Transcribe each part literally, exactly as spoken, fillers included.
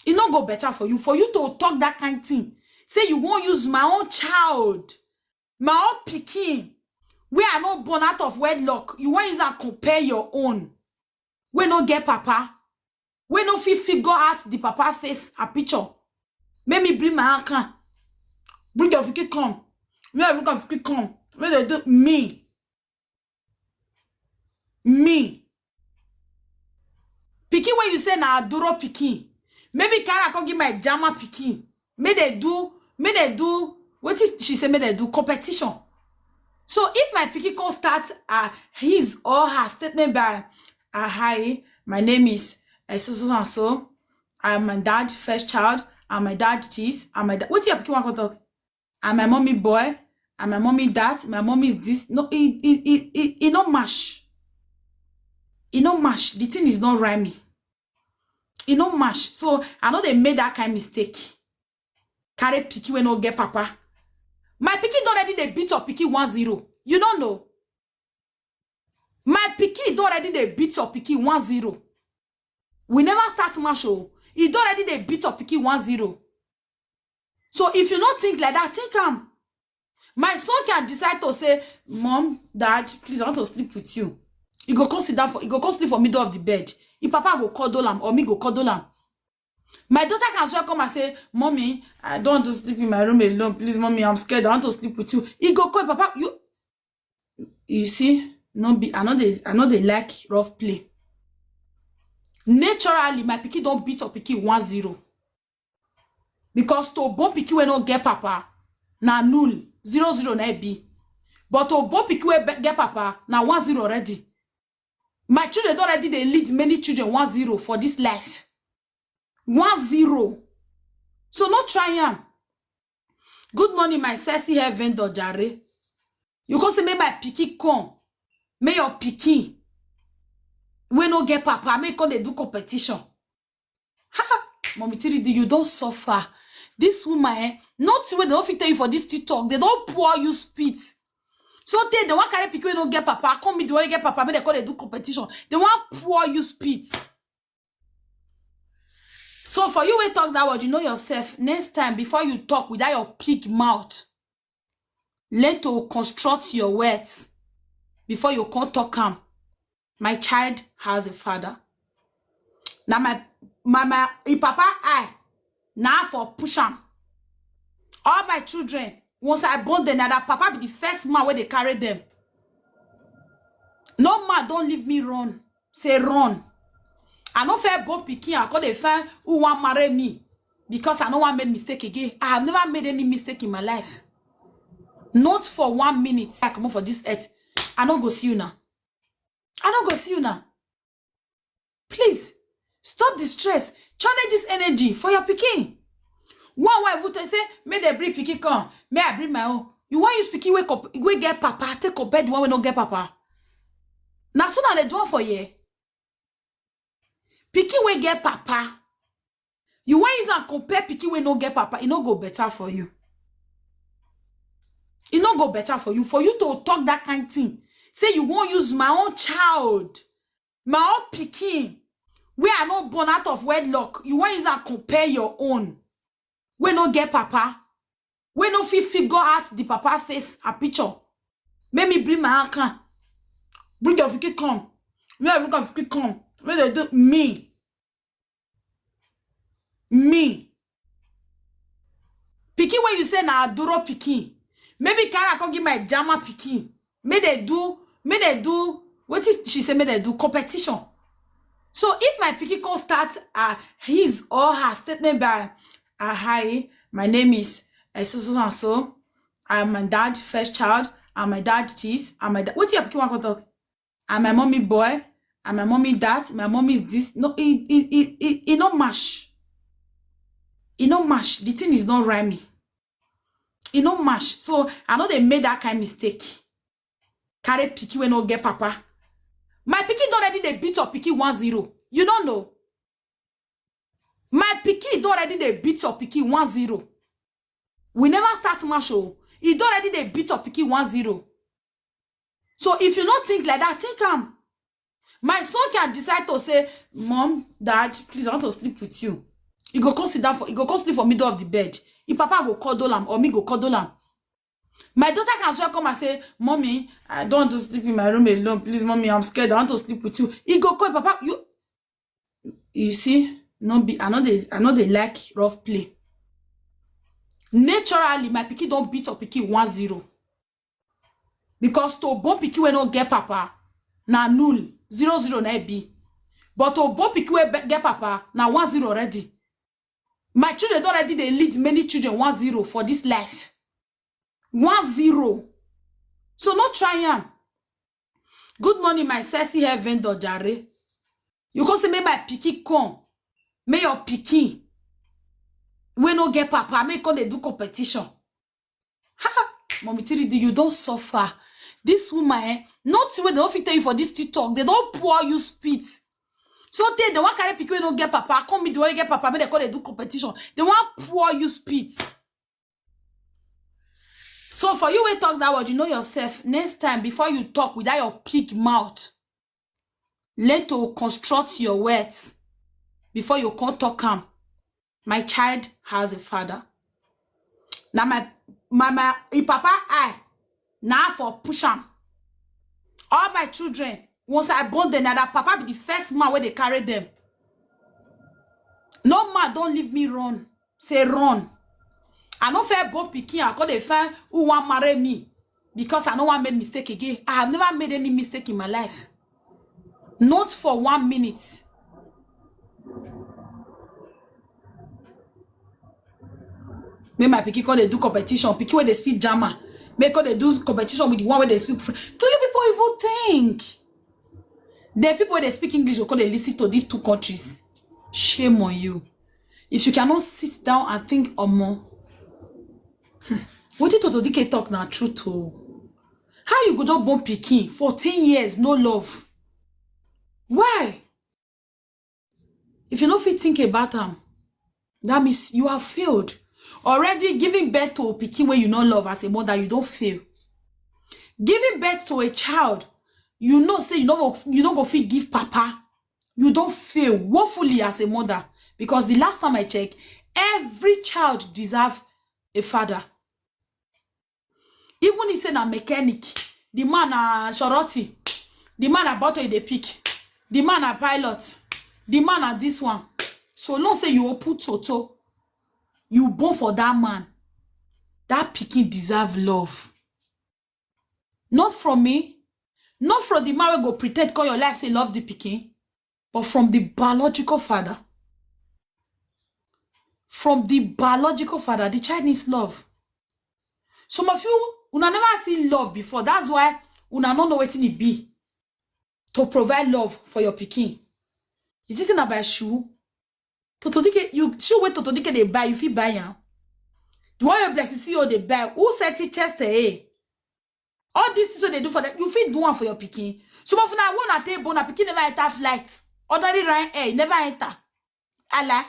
E no go better for you, for you to talk that kind thing. Say you wan use my own child, my own pikin, wey I no born out of wedlock, you wan use am compare your own, wey no get papa, wey no fit figure out the papa face and picture. Make me bring my hand come. Bring your pikin come. Make your pikin come. Make dem do me. Me. Pikin wey you say na Aduro pikin. Maybe carry am come give my Jama pikin. Make dem do, make dem do, wetin she say make dem do, competition. So if my pikin come start, uh, his or her statement by, uh, "Hi, my name is, uh, so, so and so. I'm my dad first child. I'm my dad this. I'm my dad." Wetin your pikin wan come talk? "I'm my mommy boy. I'm my mommy that. My mommy is this." No, e, e, e, e, e no mash. E no mash. The thing is not rhyming. E no mash. So I no dey make that kind mistake. Carry pikin wey no get papa. My pikin don already dey beat your pikin one zero. You no know. My pikin don already dey beat your pikin one zero. We never start match o. E don already dey beat your pikin one zero. So if you no think like that, think am. My son can decide to say, "Mom, Dad, please, I want to sleep with you." He go come sit down for, he go come sleep for middle of the bed. Him papa go cuddle am, or me go cuddle am. My daughter can as well come and say, "Mommy, I don't want to sleep in my room alone. Please, Mommy, I'm scared. I want to sleep with you." He go call, "Papa, you, you see, no be, I no dey, I no dey like rough play." Naturally, my pikin don beat your pikin one zero. Because to born pikin wey no get papa, na null, zero zero na e be. But to born pikin wey be-, get papa, na one zero already. My children don already dey lead many children one zero for this life. One zero. So no try am. Good morning, my sexy hair vendor, jare. You come say make my pikin come. Make your pikin wey no get papa, make e come dey do competition. Ha! Mommy three D, you don suffer. This woman, eh, nothing wey dem no fit tell you for this TikTok, dem don pour you spit. So tey dem wan carry pikin wey no get papa, come meet the one wey get papa, make dem come dey do competition. Dem wan pour you spit. So for you wey talk that word, you know yourself. Next time, before you talk with that your pig mouth, learn to construct your words before you come talk am. My child has a father. Na my, my, my, him papa eye, na for push am. All my children, once I born them, na that papa be the first man wey dey carry them. No man don leave me run, say run. I no fit born pikin, I come dey find who wan marry me because I no wan make mistake again. I have never made any mistake in my life. Not for one minute. I comot for this earth, I no go see una. I no go see una. Please, stop the stress. Channel this energy for your pikin. One wife who tell say, "Make dem bring pikin come, may I bring my own." You wan use pikin wey comp-, wey get papa, take compare the one wey no get papa? Na so una dey do am for here. Pikin wey get papa, you wan use am compare pikin wey no get papa, e no go better for you. E no go better for you, for you to talk that kind thing. Say you wan use my own child, my own pikin, wey I no born out of wedlock, you wan use am compare your own, wey no get papa, wey no fit figure out the papa face and picture. Make me bring my hand come. Bring your pikin come. Make your pikin come. Make dem do me. Me. Pikin wey you say na Aduro pikin. Maybe carry am come give my Jama pikin. Make dem do, make dem do, wetin she say make dem do, competition. So if my pikin come start, uh, his or her statement by, uh, "Hi, my name is, uh, so, so and so. I'm my dad first child. I'm my dad this. I'm my dad." Wetin your pikin wan come talk? "I'm my mommy boy. I'm my mommy that. My mommy is this." No, e, e, e, e, e no mash. E no mash. The thing is not rhyming. E no mash. So I no dey make that kind mistake. Carry pikin wey no get papa. My pikin don already dey beat your pikin one zero. You no know. My pikin don already dey beat your pikin one zero. We never start match o. E don already dey beat your pikin one zero. So if you no think like that, think am. My son can decide to say, "Mom, Dad, please, I want to sleep with you." He go come sit down for, he go come sleep for middle of the bed. Him papa go cuddle am, or me go cuddle am. My daughter can as well come and say, "Mommy, I don't want to sleep in my room alone. Please, mommy, I'm scared. I want to sleep with you." He go call, "Papa, you, you see, no be, I know they, I know they like rough play." Naturally, my pikin don't beat up pikin one zero. Because to born pikin wey no get papa, na null, zero zero na e be. But to born pikin wey be- get papa, na one zero already. My children don already dey lead many children one zero for this life. One zero. So no try am. Good morning, my sexy hair vendor, jare. You come say, "Make my pikin come. Make your pikin wey no get papa, make come dey do competition." Ha! Mommy three D, you don suffer. This woman, eh, nothing wey they don't fit tell you for this TikTok. They don't pour you spit. So tey they wan carry pikin wey no get papa, come meet the one wey get papa, make they come dey do competition. They wan pour you spit. So for you wey talk that word, you know yourself. Next time, before you talk with that your pig mouth, learn to construct your words before you come talk am. My child has a father. Now my, my, my, him papa, I, now for push am. All my children, once I born them, now that papa be the first man where they carry them. No man don't leave me run. Say run. I no fair born pikin, I call the fan who want marry me because I no want make mistake again. I have never made any mistake in my life. Not for one minute. Make my pikin come dey do competition. Pikin wey dey speak German. Make come dey do competition with the one wey dey speak French. Do you people even think? The people wey dey speak English go come dey listen to these two countries. Shame on you. If you cannot sit down and think, omo. Hmm. Wetin Toto Dike talk na truth o. How you go just born pikin, fourteen years, no love? Why? If you no fit think about am, that means you have failed. Already giving birth to a pikin wey you no love as a mother, you don fail. Giving birth to a child, you know say you no go, you no go fit give papa, you don fail woefully as a mother. Because the last time I check, every child deserve a father. Even if say na mechanic, the man na shorty, the man na bottle e dey pick, the man na pilot, the man na this one. So no say you open toto, you born for that man. That pikin deserve love. Not from me, not from the man wey go pretend call your life say love the pikin, but from the biological father. From the biological father, the child needs love. Some of you, una never see love before. That's why una no know wetin e be to provide love for your pikin. You think say na by shoe? Toto Dike, you shoe wey Toto Dike dey buy, you fit buy am. The one your blessing C E O dey buy, who set it chest eh? All these things wey they do for them, you fit do one for your pikin. Some of una wey una take born, na pikin never enter flight. Ordinary Ryan Air, e never enter. Ala.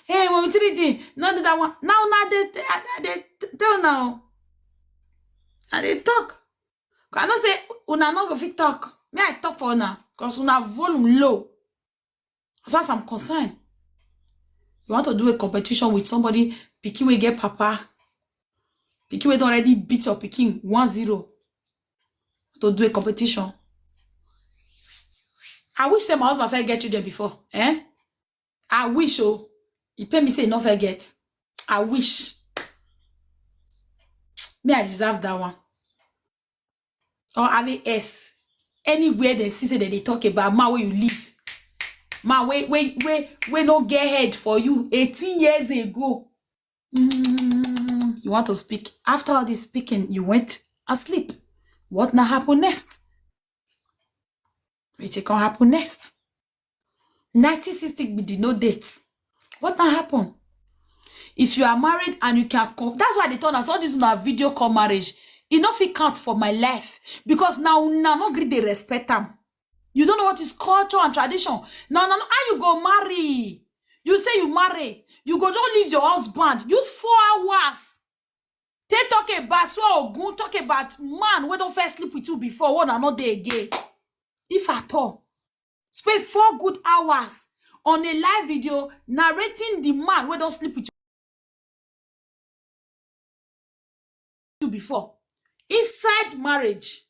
Hey, mommy three D, no do that one. Now, now they, they, they tell now. And they talk. I know say una no go fit talk. Me, I talk for una, 'cause una volume low. As far as I'm concerned, you want to do a competition with somebody, pikin wey get papa, pikin wey don already beat your pikin one zero, to do a competition. I wish say my husband fit get children before, eh? I wish, oh, he pay me say he no fit get. I wish. Me, I reserve that one. Or have a S. Anywhere they see say that they talk about man where you live. Man, wait, wait, wait, wait, no get head for you eighteen years ago. Mm, you want to speak. After all this speaking, you went asleep. What now happen next? Wetin come happen next? Nineteen sixty be the no date. What now happen? If you are married and you can come, that's why they told us all this na video call marriage. E no fit count for my life because now una no gree dey respect am. You don't know what is culture and tradition. Now, now, how you go marry? You say you marry, you go just leave your husband. Use four hours. Take talk about so ogun, talk about man wey don first sleep with you before. One another again. If at all, spend four good hours. on a live video narrating the man wey don sleep with you before inside marriage.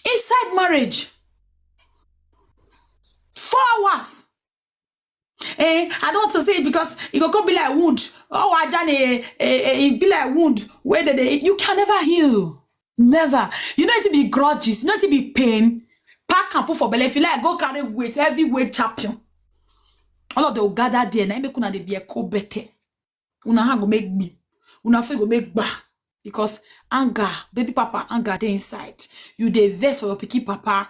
Inside marriage, four hours. Eh, I don't want to say it because it go come be like wound. Oh, I done a, a, a, it be like wound where they, they, you can never heal. Never. You know it be grudges, you know it be pain. Pack and put for belly. If you like, go carry weight, heavy weight champion. All of them will gather there. Now make una dey be a co better. Una hand go make me. Una face go make gba. Because anger, baby papa anger dey inside. You dey vex for your pikin papa.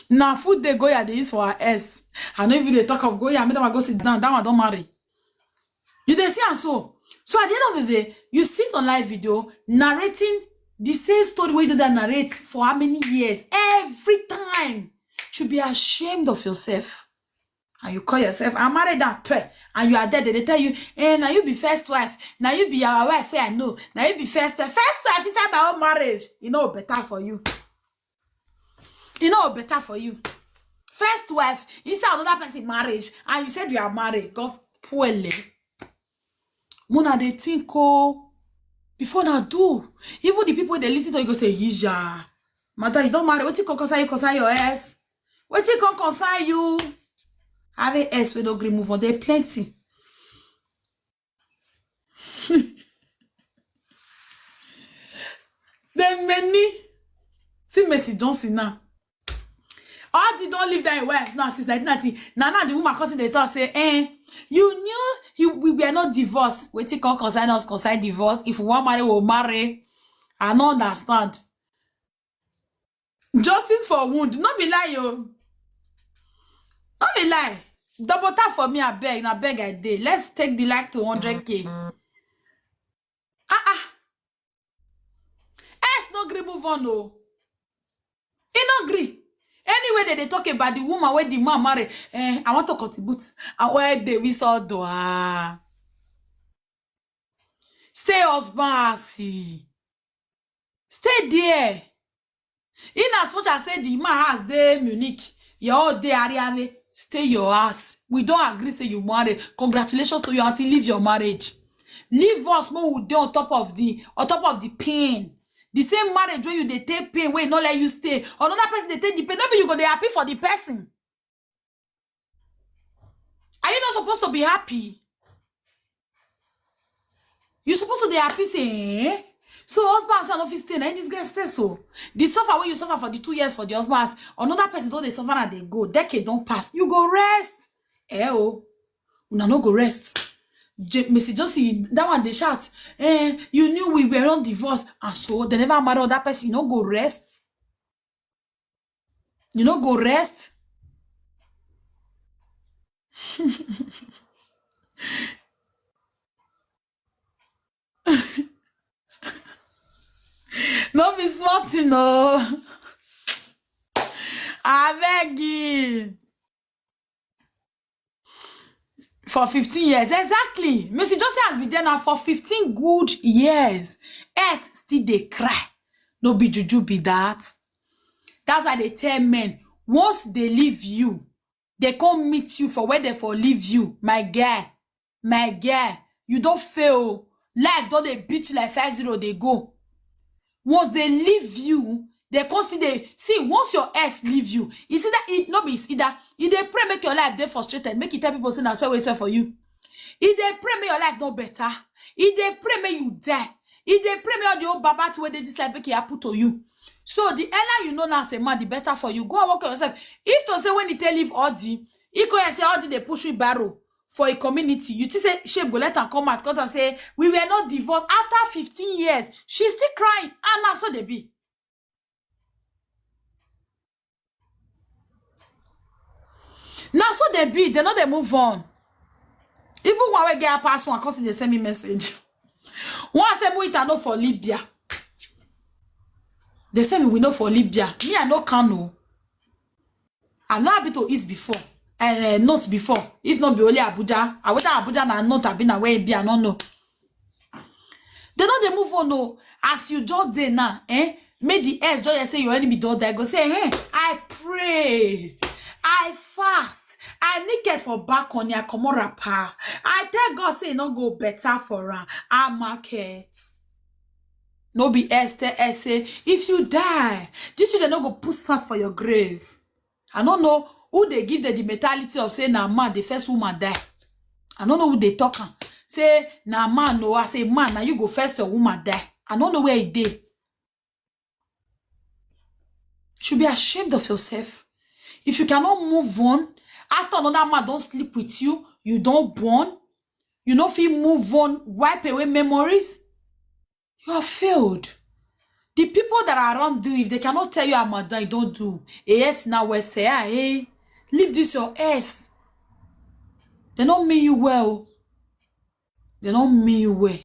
Na food dey Goya dey use for her S. I no even dey talk of Goya. Make that one go sit down. That one don marry. You dey see am so. So at the end of the day, you sit on live video narrating the same story wey you don narrate for how many years? Every time. You should be ashamed of yourself. And you call yourself, "I'm married that pair," and you are dead. They tell you, "Eh, now you be first wife. Now you be our wife where I know. Now you be first wife." First wife inside my own marriage. You know better for you. You know better for you. First wife inside another person marriage, and you said you are married. God puele. Mona dey think oh, before na do. Even the people they listen to you go say, "Yija, mother, you don't marry. What you concern you concern your ass? What you can concern you?" Having ass we don't gree move on. They plenty. Then many see Mercy Johnson now. All the don't leave that wife now since nineteen ninety. Now, now the woman causing the talk say, "Eh, you knew you, we were not divorced. Wait till come concern us, concern divorce. If we want marry, we'll marry." I don't understand. Justice for wound. Not be lie, yo. Not be lie. Double tap for me, I beg. I beg, I did. Let's take the like to one hundred K. Ah, ah. S no gree move on, oh. He no gree. Anyway, they, they talk about the woman where the man marry. Eh, I want to contribute. And where they we saw do ah. Stay husband, see. Stay there. In as much as say the man has dey Munich, your own dey Ariave, stay your house. We don't agree say you marry. Congratulations to you until leave your marriage. Leave us more we dey on top of the on top of the pain. The same marriage where you dey take pain, where not let you stay. Another person they take the pain. Maybe you go dey happy for the person. Are you not supposed to be happy? You supposed to be happy, say, eh? So husband and son office stay, and this guy stay so. The suffer where you suffer for the two years for the husband, another person don't they suffer and they go. Decade don't pass. You go rest. Eh oh. Una no go rest. J- Mister Josie, that one they shout. Eh, you knew we were not divorced. And so they never marry that person. You no go rest. You no go rest. No be small thing, no. I beg you. For fifteen years, exactly. Mister Johnson has been there now for fifteen good years. S still they cry. No be juju be that. That's why they tell men, once they leave you, they come meet you for where they for leave you. My guy, my guy, you don't fail. Life don't they beat you like five zero, they go. Once they leave you, they come see they see once your ex leave you, it's either it no be it's either you they pray make your life they frustrated, make it tell people say na so we swear for you. If they pray make your life no better, if they pray make you die, if they pray make all the old baba to where they this life make it happen to you. So the earlier you know now say man, the better for you. Go and work on yourself. If to say when he tell leave Audi, he go and say Audi they push you barrow for a community. You think say shame go let her come out, come and say we were not divorced after fifteen years. She's still crying, and now so they be. Now so they be. They know they move on. Even one way get pass one, cause they send me message. One say Muita no for Libya. They say we know for Libya. Me I no can know. I no happy to east before. uh, not before. If not be only Abuja, I whether Abuja na not, I been away be, I don't know. They don't they move on, no. As you just there now, eh? Make the ex just say your enemy don't die. Go say, hey, I prayed, I fast, I naked for balcony, I come on rapper. I tell God say no go better for her. I market. No be ex tell ex say if you die, this should no go put stuff for your grave. I don't know who they give the, the mentality of say na man the first woman die. I don't know who they talk am. Say na man, no, I say man, now you go first, your woman die. I don't know where it dey. You should be ashamed of yourself. If you cannot move on, after another man don't sleep with you, you don't born, you no fit move on, wipe away memories, you have failed. The people that are around you, if they cannot tell you, "Ah, madam, you don't do," yes, now we say, "Ah, hey, leave this your ex." They don't mean you well. They don't mean you well.